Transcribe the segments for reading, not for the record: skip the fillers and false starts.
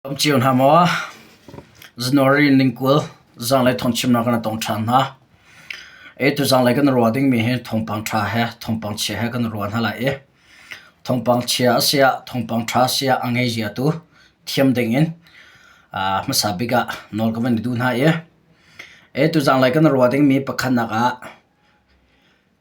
Um cio hna maw? January ningkul zanglei thawngchimnak kan tong ṭhan hna. E tu zanglei kan ruah dingmi hi thawngpang ṭha he thawngpang chia he kan ruah hna lai i thawngpang chia a si ah thawngpang ṭha a si ah a ngei zia tu thiam ding in hmasa bik ah nawl ka van i duh hna i e tu zanglei kan ruah dingmi pakhatnak ah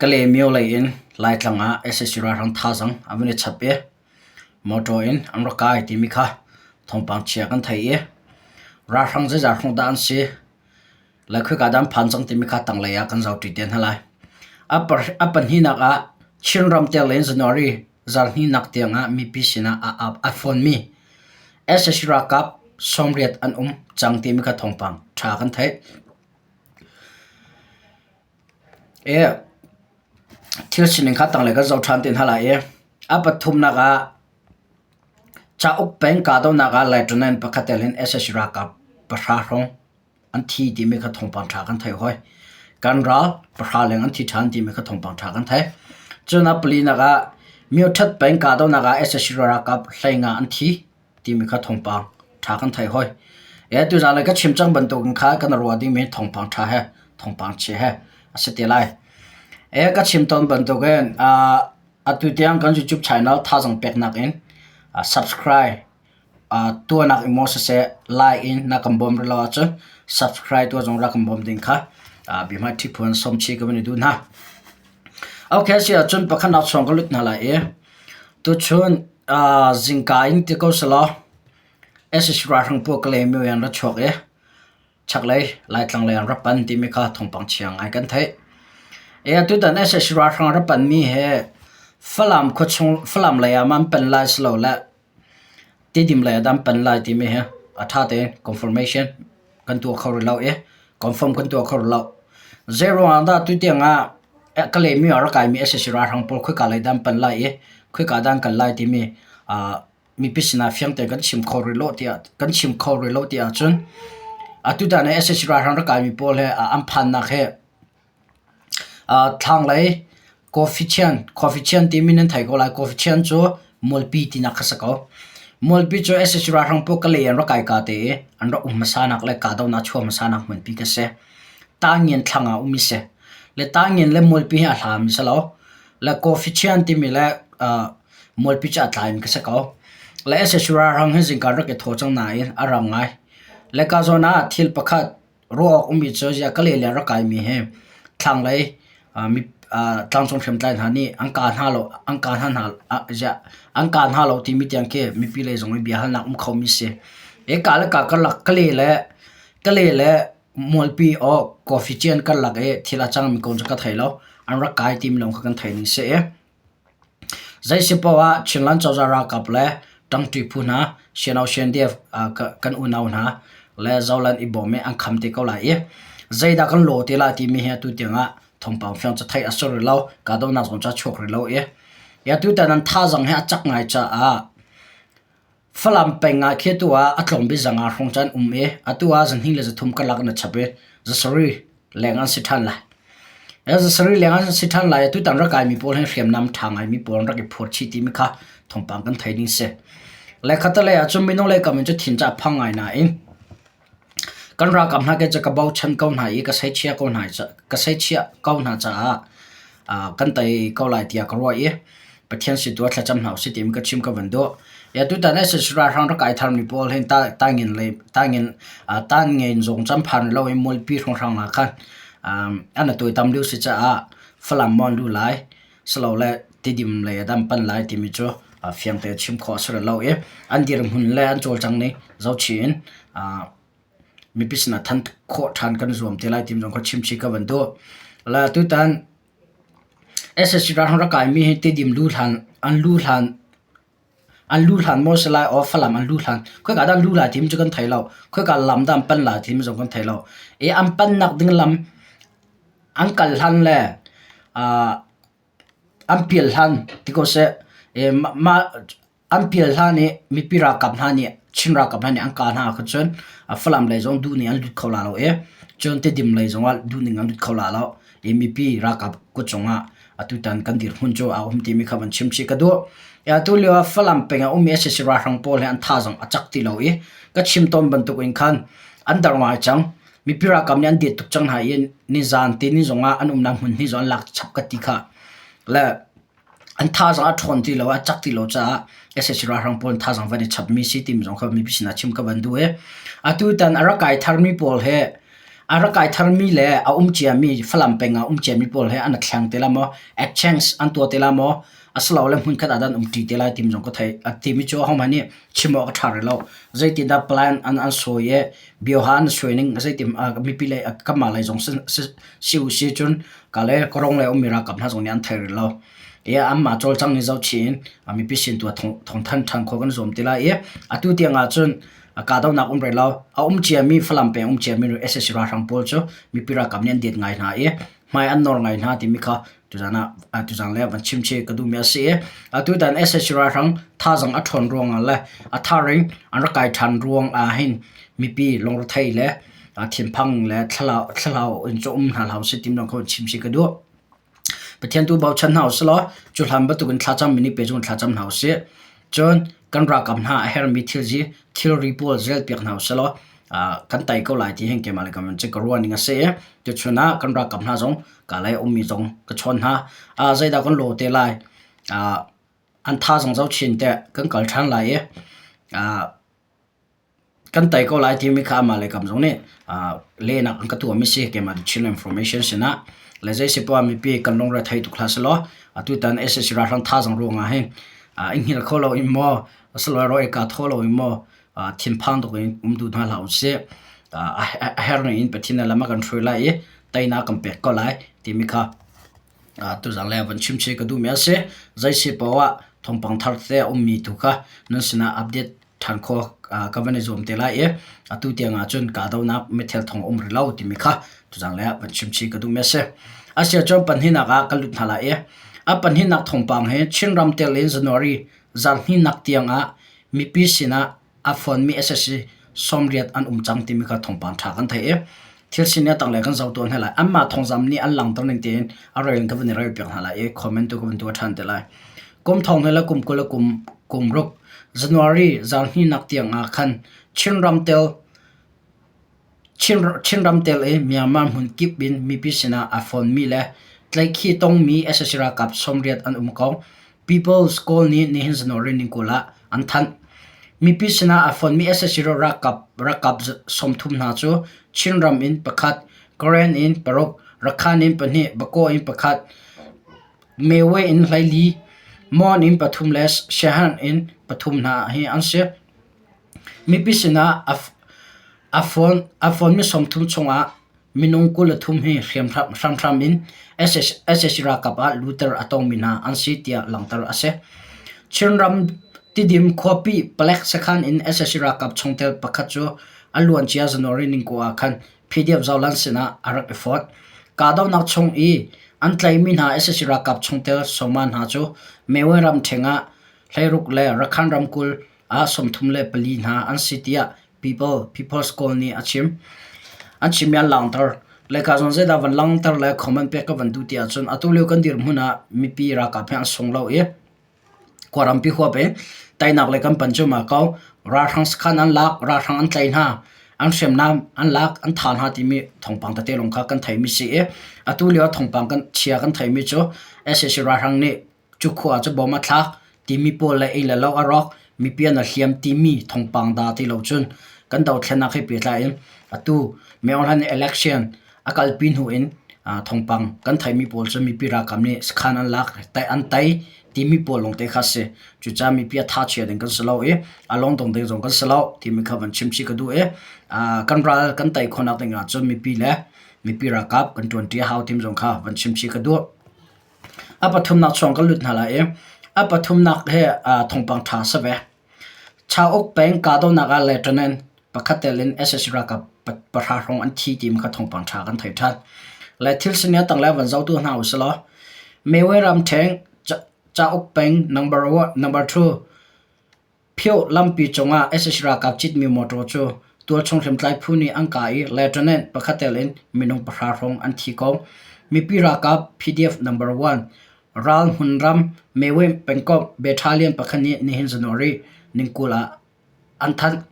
Kalaymyo lei in Laitlang ah sac ralhrang thazaang an van i chap i motor in an rak kai timi kha thawngpang chia kan theih i ralhrang zeizat hrawng dah an si le khoika dah an phan cang timi kha tanglei ah kan zohṭi te hna lai. A pahnihnak ah Chinram tiang in January zarhhnihnak tiang ah mipi sinah a fawnmi sac ralkap 80 an um cang timi kha thawngpang ṭha kan theih. Thil sining kha tanglei kan zoh ṭhan te hna lai i a pathumnak ah cauk peng kahdohnak ah lieutenant pakhat tel in sac ralkap pahra hrawng an thi timi kha thawngpang ṭha kan theih hoi. Kan ral pahra leng an thi ṭhan timi kha thawngpang ṭha kan theih. Cun a palinak ah Myoṭhat peng kahdohnak ah sac ralkap hleinga an thi. timi kha thawngpang ṭha kan theih hoi. E tuzaan le ka chim cang bantukin kha kan ruah dingmi thawngpang ṭha he thawngpang chia he a si te lai. E ka chim tawn bantukin uh, atu tiang kan YouTube channel thazang peknak in uh, subscribe uh, tuahnak in maw siseh like in na kan bawm rih lo ahcun subscribe tuah zong rak kan bawm ding kha uh, bihmai ṭhiphuan sawmchi ka van i duh hna. Okay, si ahcun pakhatnak chung ka lut hna lai i tuchun Zingka in ti ko selaw sac ralhrang pawl Kalaymyo in an ra chuak i chaklei Laitlang lei an ra pan timi kha thawngpang chia ngai kan theih. Atutan sac ralhrang a ra panmi hi Falam khuachung Falam lei ah ma an pan lai silole Tidim lei ah dah an pan lai timi hi a ṭha tein confirmation kan tuah kho rih lo i confirm kan tuah kho rih lo. Zeiruang ah dah tutiang ah Kalaymyo ah a rak kaimi sac ralhrang pawl khoika lei dah an panh lai i khoika dah an kal lai timi mipi sinah fiang tein kan chim kho rih lo tiah kan chim kho rih lo ti ahcun atutan hi sac ralhrang rak kaimi pawl he an phannak hi Thlanglei coffee chian timi nan thei ko lai. Coffee chian cu mualpi tinak kha si ko. Mualpi cu sac ralhrang pawl Kalay an rak kai ka te i an rak um hmasanak le kahdohnak chuah hmasanak hmunpi kha si. Tangngian thlang ah um i si. Le Tangngian le mualpi hi a hlami si lo. Le coffee chian timi le mualpi cu a tlaimi kha si ko. Le sac ralhrang hi zingka rak i thaw cang nain a rang ngai. Le ka zawn ah thil pakhat Ruah awk ummi cu ziah Kalay le rak kaimi hi thlanglei tlangcung hriamtlai hna nih an kaa hna lo an kaa hna ziah an kaa hna lo timi tiang khi mipi lei zong i biahalnak um khomi si. Hi kaa le kaa karlak Kalay le Kalay le Mualpi or Coffee Cian karlak i thil a cangmi kong cu ka thei lo. An rak kai timi lawng kha kan thei ning si i. Zeisipaoh ah Chinland cozah ralkap le ṭangṭi phu hna, Siano CNDF kan unau hna le Zoland i bawm i an kham te ko lai i zeidah kan law te lai timi hi atu tiangah thawngpang fiang cu theih a si rih lo, kahdohnak zong cu a chuak rih lo i atutan an thazaang hi a cak ngai caah Falam peng ah khi atu ah a tlawm bik zanga hrawng cu an um i atu ah zahnih le zathum karlak in a chap i zasarih leng an si ṭhan lai. Zasarih leng an si ṭhan lai. Atutan rak kaimi pawl hi hriamnam ṭha ngaimi pawl an rak i phur chih timi kha thawngpang kan thei ding si. Le khatalei ah cun minung lei kam in cu thin cu a phang ngai nain Kan ralkap hna ke cu ka bochan ko hna i ka seichia ko hna ka seichiah ko hna caah kan tei ko lai tiah ka ruah i Pathian si tu ah thlacam hna usih timi ka chim ka van duh. Ya tutan sac ralhrang rak kai tharmi pawl hin tangin le tangin tan ngein zong cam phan lo i mualpi hrawnghrang ah khan an a tuaitam lio si caah Falam maw an luh lai silole Tidim lei a dam pan lai timi cu fiang tein chim khawh a si rih lo i an dirhmun le an cawlcang ning zohchih in mipi sinah than khawh ṭhan kan zuam te lai timi zong kha chimchih ka van duh. Le tutan sac ralhrang rak kaimi hi Tidim lu hlan an lu hlan an lu hlan maw si lai or Falam an lu hlan khoika dah an lu lai timi cu kan thei lo. Khoika lam dah an pan lai timi zong kan thei lo. I an pannak ding lam an kal hlan le An pial hlan ti ko seh. Mah an pial hlan i mipi ralkap hna nih Chin ralkap hna nih an kah hna ahkhan cun Falam lei zong duh ning an lut kho la lo i cun Tedim lei zongah duh ning an lut kho la lo i mipi ralkap kut cungah atutan kan dirhmun cu a um timi kha van chim chih ka duh. Atu lio ah Falam peng ah ummi sac ralhrang pawl hi an thazaang a cak ti lo i ka chim tawn bantuk in khan an dar ngai cang. Mipi ralkap nih an det tuk cang hna i nizaan te ni zong ah an umnak hmun hi zong an lak chap ka ti kha. Le an thazaang a ṭhawn ti lo, a cak ti lo caah sac ralhrang pawl thazaang van i chapmi si timi zong kha mipi sinah chim ka van duh i atutan a rak kai tharmi pawl he a rak kai tharmi le a um ciami Falam peng ah um ciami pawl he an i thleng te la maw exchange an tuah te la maw asilole hmunkhat ah dah an umṭi te lai timi zong ka theih. A timi cu ahohmanh nih chim awk a ṭha rih lo. Zeitindah plan an an suai i bioha an suai ning zeitin mipi lei kanmah lei zong si u si cun ka le Korong lei ummi ralkap hna zong nih an thei rih lo. I anmah cawlcang nih zohchih in mipi sin tu ah thawngthanh ṭhan khawh kan zuam ti lai i atu tiang ah cun kahdohnak um rih lo. A um ciami Falam peng um ciami sac ralhrang pawl cu mipi ralkap nih an det ngai hna i hmai an nawr ngai hna timi kha tuzan ah tuzan le van chim chih ka duhmi a si i atutan sac ralhrang thazang a ṭhawn ruangah le a tharing an rak kai ṭhan ruang ah hin mipi lungrethei le thinphang le thlarau thlarau in cu um hna hlah usih timi zong kha chim chih ka duh. Pathian tu bochan hna usih law cu hlan bantukin thlacam mi nih pe zung thlacam hna usih. Cun kan ralkap hna a herhmi thilzi thilri pawl zelpiak hna usih law kan tei ko lai ti hin keimah le keimah cu ka ruah ning a si i tuchun ah kan ralkap hna zong ka lei a ummi zong ka chawn hna. Zeidah kan law te lai? An tha zong zoh chin teh kan kal ṭhan lai i kan tei ko lai timi kha amah le kam zong nih lehnak an ka tuahmi si keimah Chin Information sinah le zei si poah mipi kan lungre thei tuk hlah selaw atutan sac ralhrang thazaang ruangah hin i hngilh kho lo in maw asilo ro eka thaw lo in maw thinphang tuk in um duh hna hlah usih. A herh ning in Pathian nih lam a kan hruai lai i teinak kan pek ko lai timi kha tuzan le van chim chih ka duhmi a si. Zei si paoh ah thawngpang thar tete a ummi tu kha nan sinah update ṭhan khawh ka van i zuam te lai i atu tiang ah cun kahdohnak mithel thawng a um rih lo timi kha tuzan le ah van chim chih ka duhmi a si. Asiahcun pahnihnak ah ka lut hna lai i a pahnihnak thawngpang hi Chinram tel in January zarhhnihnak tiang ah mipi sinah a fonmi sac 80 an um cang timi kha thawngpang ṭha kan theih i thil sining a tanglei kan zoh tuah hna lai. Anmah thawngzam nih an langhter ning tein a rel in ka van i rel piak hna lai i comment tu ka van tuah ṭhan te lai. Kum thong hnih le kum 20 le kum kum ruk January zarhhnihnak tiang ah khan Chinram tel Chinram tel i Myanmar hmun kip in mipi sinah aa fonmi le tlaihkhih tongmi sac ralkap 80 an um ko. People's Call nih nihin January ni 20 ah an thanh. Mipi sinah aa fonmi sac ralkap ralkap 30 hna cu Chinram in pakhat, Karen in paruk, Rakhine in pahnih, Bago in pakhat, Mewe in 14, Mon in pathum le Shan in pathum hna hi an si. Mipi sinah a fonmi 30 chungah minung 23 hi hramhram in sac ralkap ah lutter a tongmi hna an si tiah langhter a si. Chinram Tidim khuapi palek sakhan in sac ralkap chungtel pakhat cu a luancia January ningku ah khan PDF Zoland sinah a rak i fawt. Kahdohnak chung i an tlaihmi hna sac ralkap chungtel sawma hna cu Mewe ramṭheng ah 16 le Rakhine ramkulh ah 34 hna an si tiah People People's Call nih a chim. An chimmi an langhter. Lehkha zong zeidah van langhter le comment pek ka van duh ti ahcun atu lio kan dirhmun ah mipi ralkap hi an sung lo i khuarampi huap in teinak le kan pan cu ma ko. Ralhrang sakhan an lak, ralhrang an tlaih hna, an hriamnam an lak, an thah hna timi thawngpang tete lawng kha kan theimi si i atu lio thawngpang kan chia kan theimi cu sac ralhrang nih Cu khua cu bom a thlak timi pawl le ei le lo a rawk, mipi an a hliam timi thawngpang dah ti lo cun kan dothlennak he pehtlai in atu Mayor nih election a kalpi hnu in thawngpang kan theihmi pawl cu mipi ralkap nih sakhan an lak, an tei timi pawl lawngte kha a si. Cucaah mipi a thachia ding kan si lo i a lungdong ding zong kan si lo timi kha van chim chih ka duh i kan ral kan tei khawhnak ding ahcun mipi le mipi ralkap kan ṭuanṭi a hau timi zong kha van chim chih ka duh. A pathumnak chung kan lut hna lai i a pathumnak hi thawngpang ṭha a si ve. Chauk peng kahdohnak ah Lieutenant pakhat tel in sac ralkap pahra hrawng an thi timi kha thawngpang ṭha kan thei ṭhan. Le thil sining a tanglei ah van zohtu hna usih law Mewe ramṭheng Chauk peng number one, number two Phioh lampi cungah sac ralkap citmi mawṭaw cu tualchung hriamtlai phu nih an kah i Lieutenant pakhat tel in minung pahra hrawng an thi ko. Mipi ralkap PDF number one. Ral hmunram Mewin pengkomh battalion pakhat nih nihin January ni 20 ah an thanh.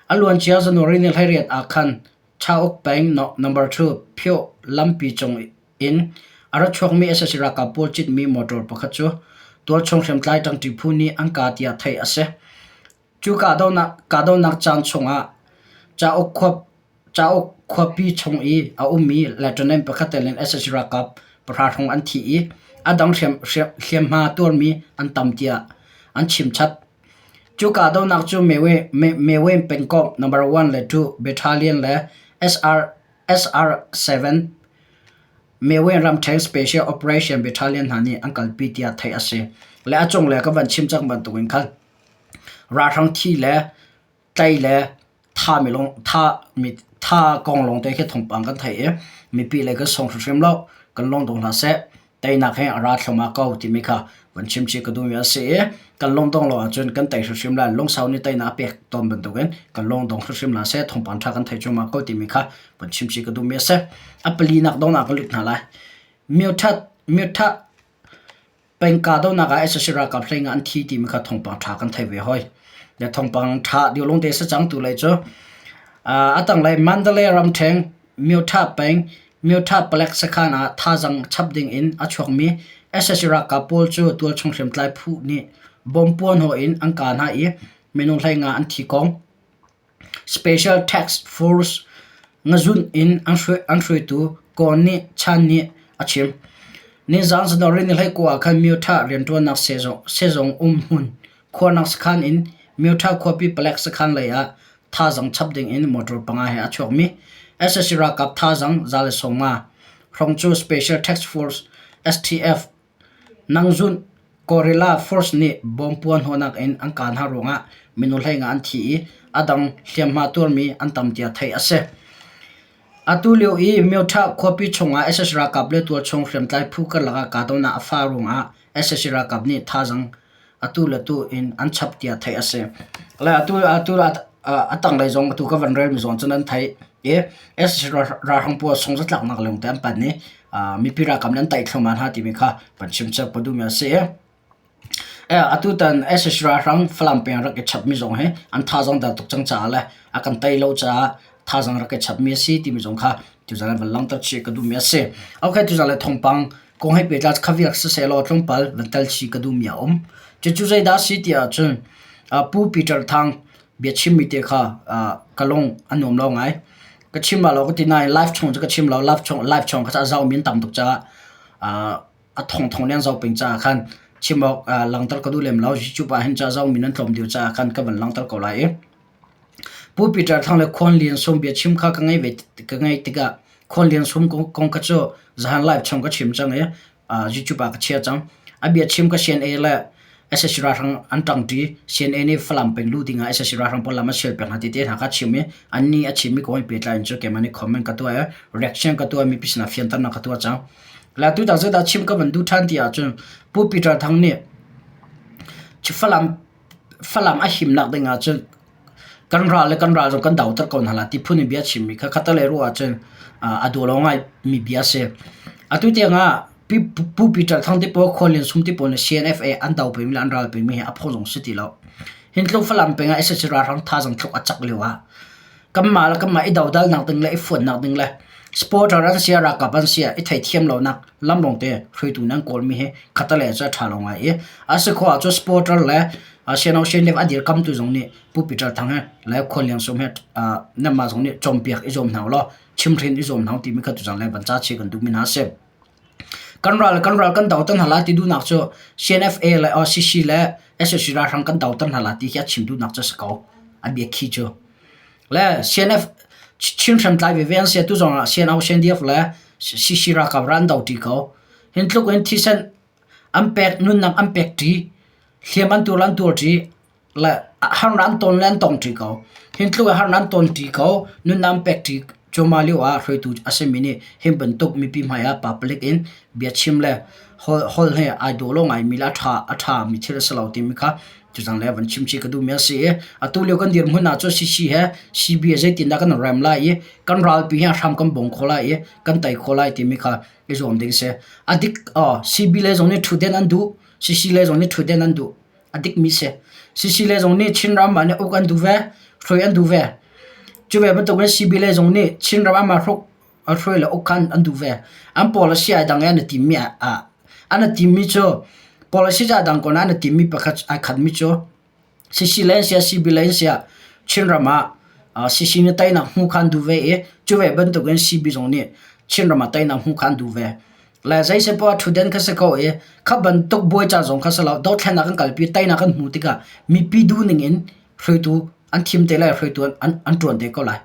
A luancia January ni 18 ah khan Chauk peng No. 2 Phyo lampi cung in a ra chuakmi sac ralkap pawl citmi motor pakhat cu tualchung hriamtlai ṭangṭi phu nih an kah tiah theih a si. Cu kahdohnak caan chungah cauk khuapi chung i a ummi lieutenant pakhat tel in sac ralkap pahra hrawng an thi i a dang hliamhma tuarmi an tam tiah an chimchap. Cu kahdohnak cu Mewin pengkomh No. 1 le 2 Battalion le SR-7 Mewin ramṭhen Special Operation Battalion hna nih an kalpi tiah theih a si. Le a cunglei ka van chim cang bantukin khan ralhrang thi le tlei le tha kong lawngte khi thawngpang kan theih i mipi lei kan sung hrimhrim lo. Kan lung dong hlah seh. Teinak hi a ra thluahmah ko timi kha van chim chih ka duhmi a si i kan lung dong lo ahcun kan tei hrimhrim lai. Lungsau nih teinak a pek tawn bantukin kan lung dong hrimhrim hlah seh. Thawngpang ṭha kan thei cuahmah ko timi kha van chim chih ka duhmi a si. A palinak donghnak ka lut hna lai. Myoṭhat, myoṭhah Peng kahdohnak ah sac ralkap hlei nga an thi timi kha thawngpang ṭha kan thei ve hoi. Le thawngpang ṭha deuh lawngte si cang tu lei cu. A tanglei Mandalay ramṭheng Myotha peng Myotha palek sakhan ah thazang chap ding in a chuakmi sac ralkap pawl cu tualchung hriamtlai phu nih bom puanhawh in an kah hna i minung hlei nga an thi kong. Special Task Force ngazunh in an hruaitu Kawn nih Chan nih a chim. Nizaan January ni 19 ah khan Myotha rianṭuannak sehzung umhmun khuarnak sakhan in Myotha khuapi palek sakhan lei ah thazaang chap ding in motor panga he a chuakmi sac ralkap thazaang 150 hrawng cu Special Task Force STF Nangzunh Guerrilla Force nih bom puanhnawhnak in an kah hna ruangah minung hlei nga an thi i a dang hliamhma tuarmi an tam tiah theih a si. Atu lio i Myotha khuapi chungah sac ralkap le tualchung hriamtlai phu karlak ah kahdohnak a fah ruangah sac ralkap nih thazaang atu le tu in an chap tiah theih a si. Le atu atu a tanglei zong atu ka van relmi zong cun an theih i sac ralhrang pawl sungzatlaknak lawngte an panh i mipi ralkap nih an taih thluahmah hna timi kha van chim cia ka duhmi a si i atutan sac ralhrang Falam peng rak i chapmi zong hi an thazaang der tuk cang caah le a kan tei lo caah thazaang rak i chapmi a si timi zong kha tuzan ah van langhter chih ka duhmi a si. Okay tuzan le thawngpang kong he pehtlai kha vial siseh law tlawmpal van tel chih ka duhmi a um. Cucu zeidah a si ti ahcun Pu Peter Thang biachimmi te kha ka lung a nuam lo ngai. Ka chim la lo ka ti nain live chung cu ka chim lo. Live chung live chung kha a zohmi an tam tuk caah a thongthong nih an zoh peng caah khan chim awk langhter ka duh lem lo. YouTube ah hin ca zohmi nan tlawm deuh caah khan ka van langhter ko lai i Pu Peter Thang le Khuan Lian Sum biachim kha ka ngei ve ka ngei tikah Khuan Lian Sum kong kha cu zahan live chung ka chim cang i YouTube ah ka chia cang. A biachim ka CNA le sac ralhrang an ṭangṭi. CNA nih Falam peng luh dingah sac ralhrang pawl lam a sial peng hna ti te hna kha chim i annih a chimmi kong he pehtlai in cu keimah nih comment ka tuah i reaction ka tuah i mipi sinah fianternak ka tuah cang. Le tutan zeidah chim ka van duh ṭhan ti ahcun Pu Peter Thang nih Falam Falam a himnak ding ahcun kan ral le kan ral zong kan doter ko hna la ti phun in bia chimmi kha khatalei ruah ahcun a duh lo ngai mi bia a si. Atu tiang ah Pu Peter Thang te pawl Khual Lian Sum te pawl nih CNFA an do pemi le an ral pemi hi a phaw zong si ti lo. Hin tluk Falam peng ah sac ralhrang thazaang thluk a cak lio ah kanmah le kanmah i dodalnak ding le i fuannak ding le supporter an si ralkap an si i theithiam lonak lam lawngte hruaitu nih an kawlmi hi khatalei cu a ṭha lo ngai i a si khawh ahcun supporter le CNO CNF a dirkamtu zong nih Pu Peter Thang he le Khual Lian Sum he nanmah zong nih cawnpiak i zuam hna ulaw chimhrin i zuam hna u timi kha tuzan le van ca chih kan duhmi hna a si. Kan ral kan ral kan doter hna lai ti duhnak cu CNFA le CC le sac ralhrang kan doter hna lai ti hi a chim duhnak cu a si ko. A biakhi cu. Le CNF Chin hriamtlai veve an si atu zong ah CNO CNDF le CC ralkap ral an do ṭi ko. Hin tluk in thisen an pek nunnak an pek ṭi hliam an tuar an tuar ṭi le harnak an ton le an tong ṭi ko. Hin tluk in harnak an ton ṭi ko, nunnak an pek ṭi cuahmah lio ah hruaitu a simi nih hi bantuk mipi hmai ah public in biachim le holh he ai dawh lo ngaimi le a ṭha a ṭhami thil a si lo timi kha Cuzang le van chim chih ka duhmi a si i atu lio kan dirhmun ah cun CC he CB he zeitindah kan rem lai i kan ralpi hi a hram kan bong khawh lai i kan tei khawh lai timi kha i zuam ding si. A dik CB le zong nih ṭhutden an duh, CC le zong nih ṭhutden an duh. A dikmi si. CC le zong nih Chinram ah nih uk an duh ve, hruai an duh ve. Cu ve bantukin CB le zong nih Chinram ah mah hruk hruai le uk khan an duh ve. An policy ai dang i an i timmi ah an i timmi cu policy cu ai dang ko nain an i timmi pakhat ai khatmi cu CC le an siah CB le an siah Chinram ah CC nih teinak hmu kha an duh ve i cu ve bantukin CB zong nih Chinram ah teinak hmu kha an duh ve. Le zeisei poah ṭhutden kha si ko i kha bantuk buai ca zong kha si lo dothlennak kan kalpi teinak kan hmu tikah mipi duhning in hruaitu an thim te lai hruaitu an ṭuan te ko lai.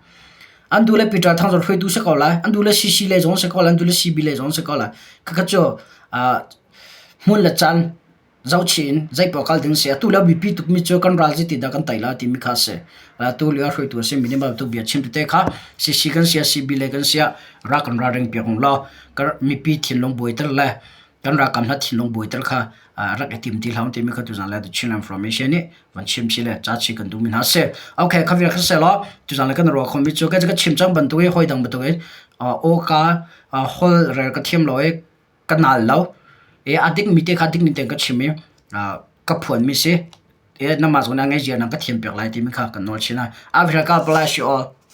An duh le Peter Thang zong hruaitu si ko lai, an duh le CC le zong si ko lai, an duh le CB le zong si ko lai. Khakha cu hmun le caan zohchih in zeipoah kal ding si. Atu le biapi tukmi cu kan ral zeiti dah kan tei lai timi kha a si. Atu lio hruaitu a simi nih bantuk bia chim tete kha CC kan sia CB le kan sia ra kan ralring piak ung law mipi thinlung buaiter le kan ralkap hna thinlung buaiter kha rak i tim ti hlah timi kha tuzan le Chin Information nih van chim si le ca chi kan duhmi hna si. Okay, kha vial kha se law tuzan le kan ruah khomi cu ka chim cang bantuk i hoi dang bantuk i aw ka hol rel ka thiam lo i ka nal lo. I a dikmi te kha dikmi tein ka chim i ka phuanmi si. I nangmah zong nih a ngeizia nang ka thiam piak lai timi kha kan nawl chin lai. Africa bless you all.